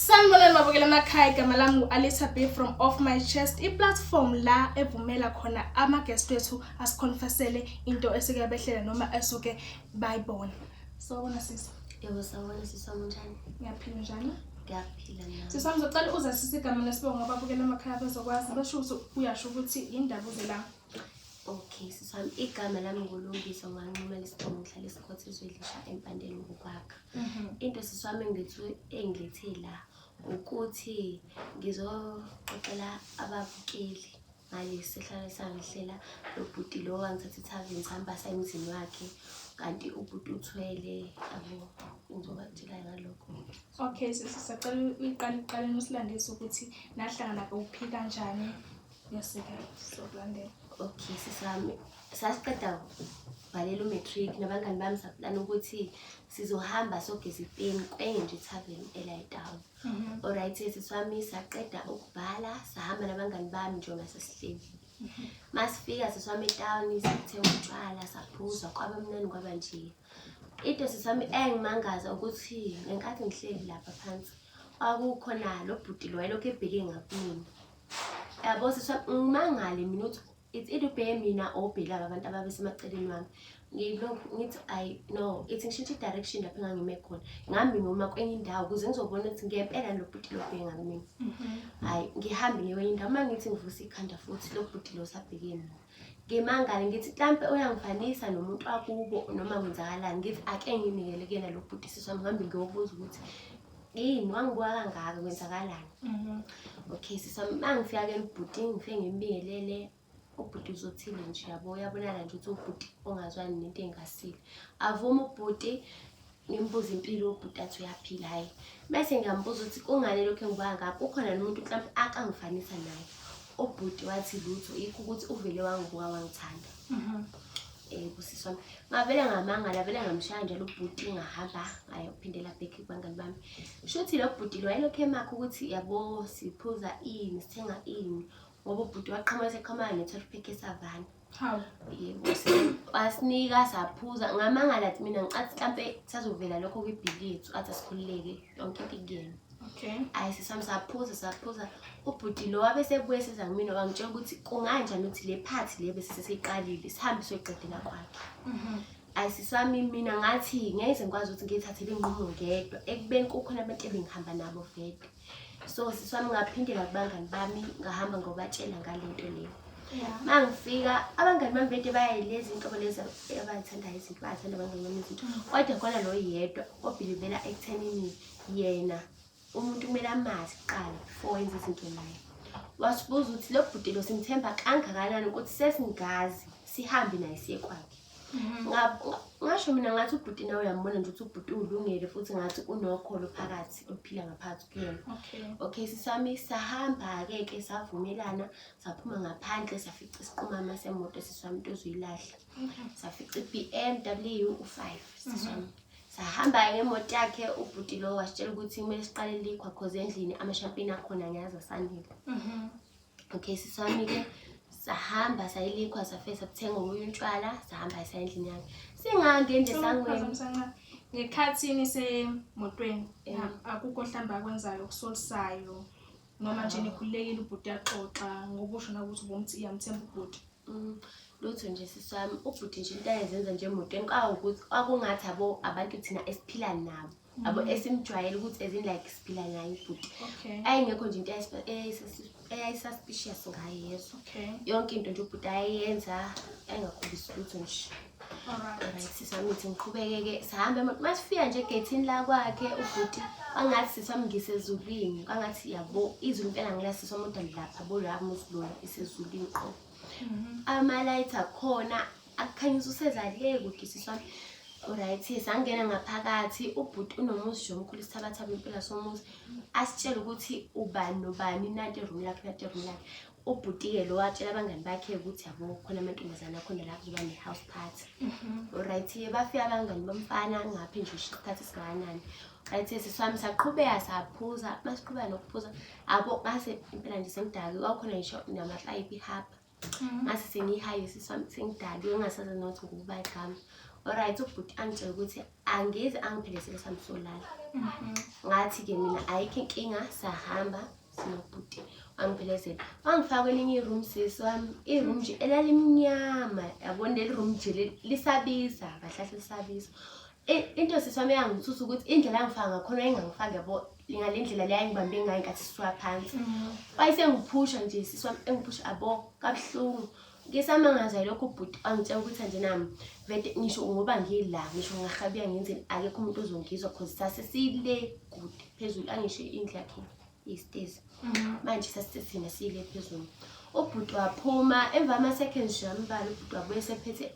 Sanibonani mabukela emakhaya, igama lami ngu-Alisa B from Off My Chest, i-platform la evumela khona ama-guest wethu asiconfessele into esuke yabehlela noma esuke bayibona. Sawubona sisi. Yebo, sawubona sisi wami, unjani? Ngiyaphila, njani? Ngiyaphila nami. Sisi wami, ngizocela uzazise igama nesibongo ngoba abukela emakhaya bezokwazi, besho ukuthi uyasho ukuthi indaba uze la. Okay, sisi wami, igama lami nguLungiswa nganquma lesibongo, ngihlala esikhotha eZwelisha eMpandeni ngokwakha. Into sisi wami engilethe la ukuthi ngizoxoxela ababukeli ngalesi sehlakalo esangihlela lo bhuti lo wangithatha ethaveni, sihamba saya emzini wakhe, kanti ubhuti uthwele, yabo, ngizobatshela ngalokho. Okay sisi, sacela uyiqale ekuqaleni usilandise ukuthi nahlangana kuphi kanjani, bese-ke sizokulandela. Okay sisi wami, sasiqeda ukubhalela u-matric nabangani bami, saplana ukuthi sizohamba sogeza ipeni kwenye nje ithaveni ela etown. Alright sisi wami, saqeda ukubhala, sahamba nabangani bami njengoba sesihleli. Masifika sisi wami etown, sathenga utshwala, saphuza, kwaba mnandi kwaba nje. Into sisi wami engimangaza ukuthi ngenkathi ngihleli lapha phansi kwakukhona lo bhuti lo wayelokhu ebheke ngakumina. Yabo sisi wami, ngimangale mina ukuthi it's either ubheke mina or ubheke laba abantu ababesemaceleni wami. Ngilokhu ngithi ayi no, ithi ngishintshe i-direction lapho engangime khona. Ngihambe ngiyoma kwenye indawo ukuze ngizobona ukuthi ngempela lo bhuti lo ubheke ngakumina. Hhayi, ngihambe ngiye kwenye indawo, uma ngithi ngivusa ikhanda futhi lo bhuti lo usabheke mina. Ngimangale ngithi mhlampe uyangifanisa nomuntu wakubo noma kwenzakalani, ngithi ake nginikele kuyena lo bhuti sisi wami, ngihambe ngiyobuza ukuthi yini wangibuka kangaka, kwenzakalani. Okay sisi wami, uma ngifika ke ubhuti ngifike ngimbingelele, ubhuti uzothile nje, yabo, uyabonakala nje ukuthi ubhuti ongazwani nento engasile. Avume ubhuti, ngimbuze impilo, ubhuti athi uyaphila. Hhayi, mese ngiyambuza ukuthi kungani lokhu engibuka ngaka, kukhona nomuntu mhlampe akangifanisa naye. Ubhuti wathi lutho, yikho ukuthi uvele wangibuka wangithanda. Sisi wami, ngavele ngamangala, vele ngamshaya njalo ubhuti, ngahamba ngayophindela back kubangani bami. Shuthi lo bhuti lo wayelokhu emakha ukuthi yabo siphuza ini, sithenga ini, ngoba ubhuti waqhamuka seqhamuka ne-12 pack eSavanna. Hawu. Yebo, wasinika saphuza, ngamangala mina ngicathi mhlampe kusazovela lokho kwibhili yethu, athi asikhululeke yonke into ikuyena. Hhayi sisi wami, saphuza saphuza, ubhuti lo wabe sebuye seza kumina wangitshela ukuthi kunganjani ukuthi le phathi le bese sesiyiqalile sihambe siyoyiqedela kwakhe. Hhayi sisi wami, mina ngathi ngeke ngikwazi ukuthi ngiyithathele iy'nqumo ngedwa ekubeni kukhona abantu ebengihamba nabo vele. So sisi wami, ngaphindela kubangani bami, ngahamba ngobatshela ngale nto leyo. Uma ngifika abangani bami vele bayayilezi inhlobo lezi abayithandayo izinto, bayathanda abangani bami izinto, kodwa khona lo yedwa obhilivela ekuthenini yena umuntu kumele amazi kuqala before wenze izinto naye. Wasibuza ukuthi lo bhuti lo simthemba kangakanani ukuthi sesingazi sihambe naye siye kwakhe. Ngasho mina ngathi ubhuti nawe uyambona nje ukuthi ubhuti ulungele, futhi ngathi unokholo phakathi oluphila ngaphakathi kuyena. Okay sisi wami, sahamba-ke ke savumelana, saphuma ngaphandle, safica isiqumama semoto sisi wami, into ozoyilahla. Safica i-BMW u-5 sisi wami. Sahamba ngemoto yakhe, ubhuti lo wasitshela ukuthi kumele siqale liquor cause endlini amashampini akhona ngiyazi asanele. Okay sisi wami-ke, sahamba sayilikhwa, safike sathenga omunye utshwala, sahamba saya endlini yakhe. Singangeni nje esangweni. Ngekhathi nisemotweni, akukho mhlawumbe akwenzayo okusolisayo noma nje nikhululekile, ubhuti uyaxoxa ngoba usho nakuthi ubomthi iyamthemba ubhuti? Lutho nje sisi wami, ubhuti nje into ayezenza nje emotweni kwawukuthi kwakungathi abo abantu thina esiphila nabo, abo esimjwayele ukuthi as in like siphila naye ubhuti. Ayingekho nje into eyayisuspicious ngaye yezo. Yonke into nje ubhuti ayeyenza ayingakhombisi lutho nje. Alright sisi wami, ngithi ngiqhubeke-ke, sahamba emoto. Masifika nje egeyithini la kwakhe ubhuti, kwangathi sisi wami ngisezulwini, kwangathi yabo izulu impela ngila sisi wami, kodwa lapha bo la muzi lona isezulwini qobo. Amalayithi akhona akukhanyisa useza le kude sisi wami. Alright, sangena ngaphakathi, ubhuti unomuzi nje omkhulu, isithabathaba impela somuzi. Asitshele ukuthi ubani nobani, nanti iroom lakhe, nanti iroom lakhe. Ubhuti-ke lo watshela abangani bakhe ukuthi yabo khona amantombazane akhona la, kuzoba ne-house party. Alright, bafika abangani bomfana ngaphi nje isikhathi esingakanani. Right sisi wami, saqhubeka saphuza, masiqhubeka nokuphuza, abo ngase impela nje sengidakiwe, kwakukhona ngisho namapayipi ihaba. Ngase sengihaye sisi wami, sengidakiwe ngingasazi nokuthi ngokuba igama. Alright, ubhuti angitshela ukuthi angeze angiphelezele samsolala. Ngathi-ke mina ayikho inkinga, sahamba sinobhuti wangiphelezela. Wangifaka kwelinye i-room sisi wami, i-room nje elalimnyama, yabona leli room nje lisabisa, kahle kahle lisabisa. Into sisi wami eyangithusa ukuthi indlela angifaka ngakhona wayengangifaki yabo ngale ndlela le ayengibambe ngayo ngenkathi sisuka phansi. Wayesengiphusha nje sisi wami, engiphusha abo kabuhlungu. Ngisamangazwa yilokho ubhuti wangitshela ukuthi nje nami vele ngisho ngoba ngila ngisho ngingahabiya ngenzeni akekho umuntu ozongizwa cause sase sile kude phezulu angisho indlu yakhe istezi. Manje sasithina sile phezulu. Ubhuti waphuma emva ama-seconds nje ambalwa ubhuti wabuye sephethe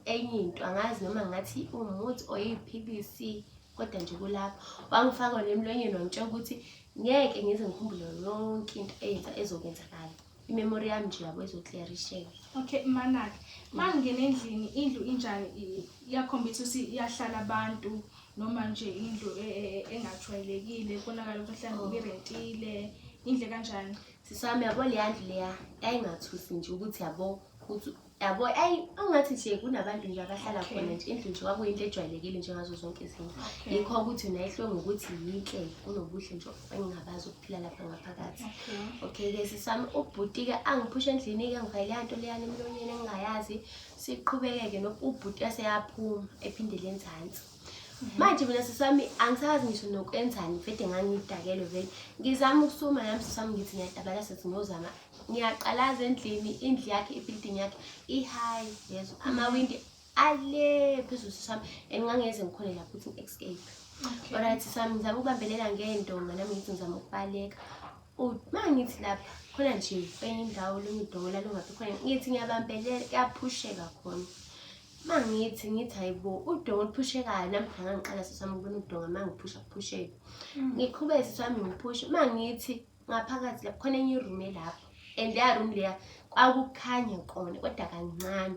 enye into angazi noma ngathi umuthi or iphilisi kodwa nje kulapho wangifaka nemlonyeni wangitshela ukuthi ngeke ngize ngikhumbule yonke into eyenza ezokwenzakala. I-memory yami nje yabo izoclearisheka. Okay, manake. Mangena endlini, indlu injani? Iyakhombisa ukuthi iyahlala abantu noma nje indlu engajwayelekile, kubonakala ukuthi mhlawumbe ubirentile. Indlu kanjani? Sisi wami yabo leya ndlu leya yayingathusi nje ukuthi yabo ukuthi yabo ayi ungathi nje kunabantu nje abahlala khona nje indlu nje kwakuyinto ejwayelekile njengazo zonke izindlu. Yikho ukuthi yona yehluke ngokuthi yinhle kunobuhle nje engingabazi ukuphila lapha ngaphakathi. Okay-ke sisi wami ubhuti-ke angiphushe endlini-ke ngifake leya nto leyana emlonyeni engingayazi. Siqhubeke-ke ubhuti aseyaphuma ephindele enzansi. Manje mina sisi wami angisazi ngisho nokwenzani vele ngangidakelwe vele. Ngizama ukusuma nami sisi wami ngithi ngiyadabalasa ukuthi ngiyozama. Ngiyaqalaza endlini, indlu yakhe, i-building yakhe i-high yezwa. Amawindi ale phezulu sisi wami and ngangeze ngikhone lapho ukuthi ngi-escape. Alright sisi wami ngizama ukubambelela ngendonga nami ngithi ngizama ukubaleka. Uma ngithi lapha khona nje kwenye indawo olunye udonga lalungaphi khona ngithi ngiyabambelela kuyaphusheka khona. Uma ngithi ngithi hayibo udonga oluphushekayo nami phela ngangiqala sisi wami ukubona udonga uma ngiphusha kuphusheka. Ngiqhubeke sisi wami ngiphushe uma ngithi ngaphakathi lapho khona enye i-room elapho and leya room leya kwakukhanya kona kodwa kancane.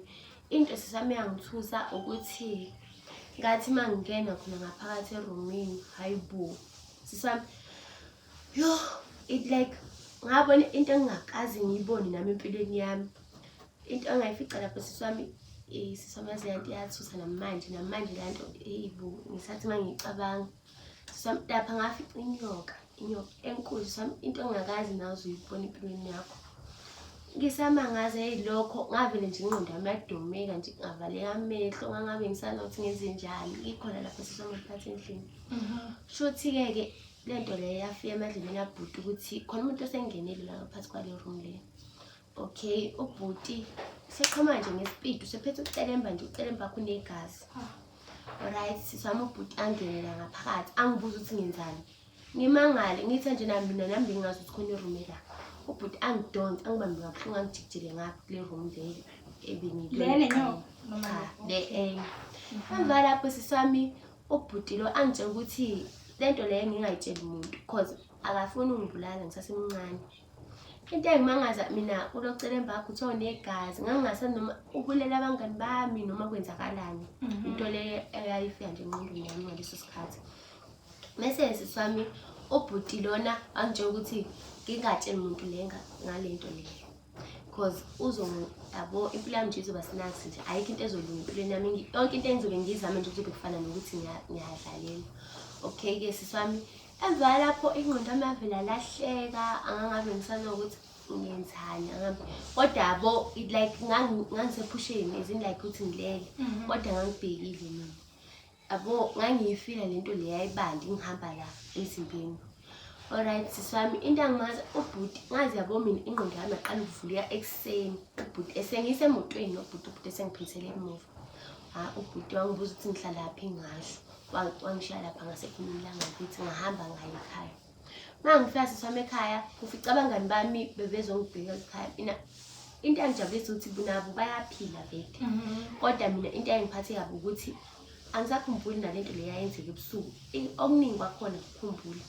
Into sisi wami eyangithusa ukuthi ngathi uma ngingena khona ngaphakathi erumini hayibo sisi wami yo it like ngabona into engingakaze ngiyibone nami empilweni yami. Into engayifica lapho sisi wami sisi wami yazi le nto iyathusa namanje namanje le nto eyibo ngisathi uma ngiyicabanga. Sisi wami lapha ngafica inyoka, inyoka enkulu sisi wami into engingakaze nawe uyibone empilweni yakho. Ngisamangaze yilokho ngavele nje ingqondo yami yadomeka nje ngavaleka amehlo ngangabe ngisanokuthi ngenzenjani ngikhona lapho sisi wami phakathi endlini. Shuthi-ke ke le nto leyo yafika emadlebeni abhuti ukuthi khona umuntu osengenile la ngaphansi kwale room le. Okay, ubhuti seqhamuka nje ngesipidi usephethe ucelemba nje ucelemba wakhe unegazi. Alright, sisi wami ubhuti angene la ngaphakathi angibuza ukuthi ngenzani. Ngimangale ngithi nje nami mina nami bengingazi ukuthi khona i-room la. Ubhuti angidonse angibambe kabuhlungu angijikijele ngapha kule room le ebengikuyo. Le nenyoka noma Cha, le enye. Emva lapho sisi wami ubhuti lo angitshela ukuthi le nto leyo ngingayitsheli muntu cause akafuni ungibulala ngisasemncane. Into engimangaza mina kulocelemba wakho kuthiwa unegazi ngangingasazi noma ubulela abangani bami noma kwenzakalani. Into le eyayifika nje engqondweni yami ngaleso sikhathi. Mese sisi wami ubhuti lona wangitshela ukuthi ngingatsheli muntu le ngale nto leyo. Cause yabo impilo yami nje izoba sinaks nje ayikho into ezolunga empilweni yami yonke into engizobe ngiyizama nje kuzobe kufana nokuthi ngiyadlalela. Okay-ke sisi wami emva lapho ingqondo yami yavele lahleka angangabe ngisanokuthi ngiyenzani angabe kodwa yabo it like ngangisephusheni as in like ukuthi ngilele kodwa ngangibhekile mina. Yabo ngangiyifila lento le yayibanda ingihamba la emzimbeni. Alright sisi wami into angimazi ubhuti ngazi yabo mina ingqondo yami yaqala ukuvuleka ekuseni ubhuti esengisemotweni nobhuti ubhuti esengiphindisele emuva. Ha ubhuti wangibuza ukuthi ngihlalaphi ngasho wangishiya lapha ngasekhulwini langakithi ngahamba ngaye ekhaya. Uma ngifika sisi wami ekhaya ngifica abangani bami bebezongibheka ekhaya. Mina into engijabulisa ukuthi nabo bayaphila vele. Kodwa mina into eyayingiphathe kabi ukuthi angisakhumbuli nalento le yayenzeka ebusuku. Okuningi kwakhona ngikukhumbula.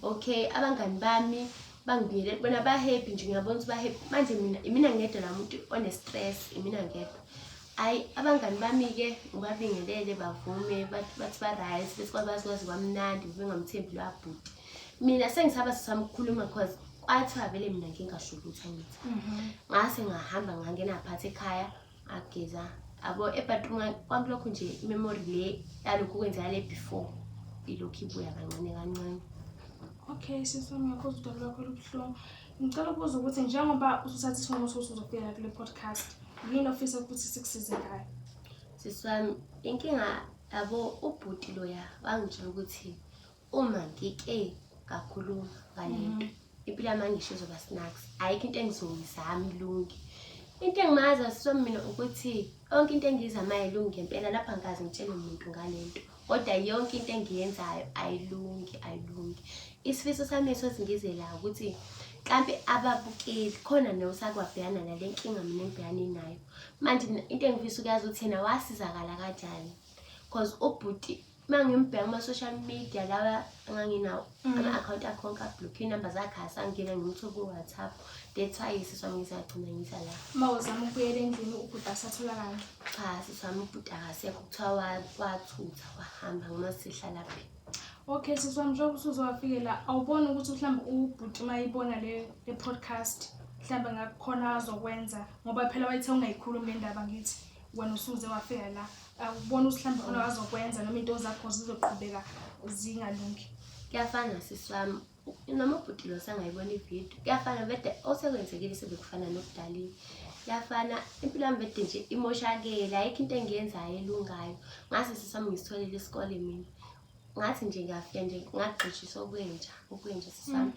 Okay, abangani bami bangibingelela bona ba-happy nje ngiyabona ukuthi ba-happy. Manje mina imina ngedwa la muntu one-stress, imina ngedwa. Hhayi abangani bami-ke ngibabingelele bavume bathi bathi ba-right bethi kwabazi kwaze kwamnandi bengamthembi loya bhuti. Mina sengisaba sisami ukukhuluma cause kwathiwa vele mina ngingasho lutho angithi. Ngase ngahamba ngangena phakathi ekhaya ngageza Yabo, e-bathroom kwakulokhu nje i-memory le yalokhu kwenzakale before ilokhu ibuya kancane kancane. Okay, sisi wami, ngiyakuzwa udaba lwakho lubuhlungu. Ngicela ukubuza ukuthi njengoba usuthatha isinqumo sokuthi uzofika kule podcast, yini ofisa ukuthi sikusize ngayo? Sisi wami, inkinga yabo ubhuti loya wangitshela ukuthi uma ngike ngakhuluma ngalento, impilo yami angisho izoba snacks, ayikho into engizoyizama ilunge. Into engimaza sisi wami mina ukuthi yonke into engiyizamayo ilunge ngempela, lapha angikaze ngitshele muntu ngalento, kodwa yonke into engiyenzayo ayilungi, ayilungi. Isifiso sami sokuthi ngize la ukuthi mhlampe ababukeli khona nosake wabhekana nale nkinga mina engibhekane nayo manje. Into engifisa ukuyazi ukuthi yena wasizakala kanjani, cause ubhuti uma ngimbheka kuma-social media lawa enganginawo, ama-akhawunti akhe onke a-block-iwe, iy'namba zakhe asangena, ngimthola ku-WhatsApp. That's why sisi wami ngizagcina ngiza la. Uma uzama ukubuyela endlini, ubhuti asatholakala? Cha, sisi wami, ubhuti akasekho, kuthiwa wathutha wahamba, ngima sihlala phi. Okay, sisi wami, njengoba usuzowafikela, awuboni ukuthi mhlawumbe ubhuti uma eyibona le podcast mhlawumbe ngakukhona azokwenza, ngoba phela wayethe ungayikhulumi le ndaba, ngithi wena usuze wafika la, awuboni ukuthi mhlawumbe khona azokwenza noma into zakho zizoqhubeka zingalungi? Kuyafana, sisi wami, noma ubhuti lo sangayibona ividiyo, kuyafana vede osekwenzekile sebekufana nokudaliwe. Kuyafana, impilo yami vede nje imoshakele, ayikho into engiyenzayo elungayo. Ngase sisi wami ngisitholele isikole mina, ngathi nje ngiyafika nje ngagqishiswa okwenja okwenja, sisi wami.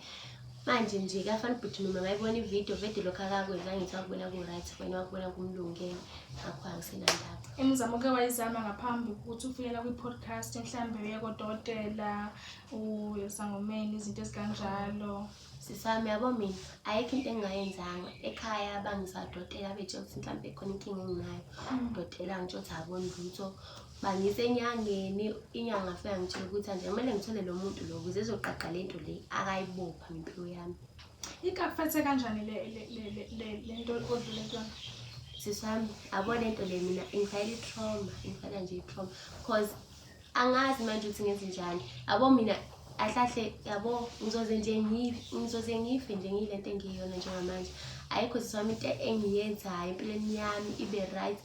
Manje nje kuyafana, ubhuti noma ngayibona ividiyo vede lokhu akakwenza, ngithi wakubona ku-right, wena wakubona kumlungele, ngakho angisenandaba. Imizamo oke wayizama ngaphambi kokuthi ufikela kwi-podcast, mhlawumbe uye kodokotela, uye esangomeni, izinto ezikanjalo? Sisi wami, yabo mina ayikho into engingayenzanga. Ekhaya bangisadokotela betshela ukuthi mhlawumbe khona inkinga enginayo, udokotela angitshela ukuthi aboni lutho. Bangise enyangeni, inyanga ngafika ngitshela ukuthi nje kumele ngithole lo muntu lo ukuze ezoqaqa le nto le akayibopha ngempilo yami. Iku-affect-e kanjani le nto odlule kuyona? Sisi wami, yabo le nto le mina ingifakela i-trauma, ingifakela nje i-trauma, cause angazi manje ukuthi ngenze njani. Yabo mina ahlahle, yabo ngizoze nje ngizoze ngife nje ngiyile nto engiyiyona njengamanje. Ayikho, sisi wami, into engiyenzayo empilweni yami ibe right.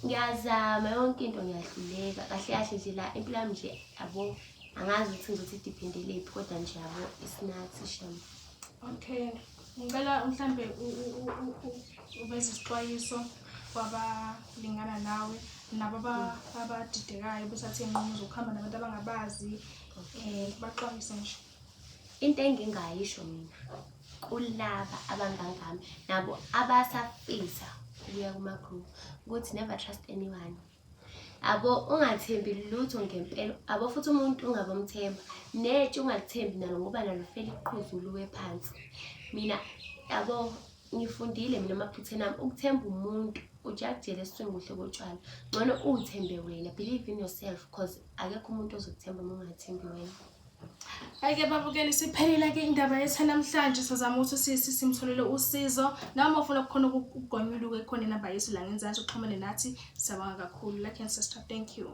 Ngiyazama yonke into, ngiyahluleka. Kahle kahle nje la impilo yami nje, yabo, angazi ukuthi ngizothi i-depend-elephi, kodwa nje yabo isinathi shem. Okay, ngicela mhlambe uveze isixwayiso kwabalingana nawe nabo abadidekayo bethathe iy'nqumo zokuhamba nabantu abangabazi, baxwayise nje. Into engingayisho mina kulaba abangangami nabo abasafisa ukuya kuma-group ukuthi never trust anyone. Yabo, ungathembi lutho ngempela, yabo, futhi umuntu ungabomthemba, netshe ungalithembi nalo ngoba nalo fela iqhuzu luwe phansi. Mina yabo ngifundile mina emaphutheni ami, ukuthemba umuntu uthi akujele esiswini kuhle kotshwala. Ngcono uthembe wena, believe in yourself, cause akekho umuntu ozokuthemba uma ungathembi wena. Hhayi-ke babukeli, siphelile-ke indaba yethu namhlanje. Sizama ukuthi simtholele usizo. Noma ufuna kukhona ukugonyuluka, khona inamba yethu la ngenzansi, uxhumane nathi. Siyabonga kakhulu. Like and subscribe. Thank you.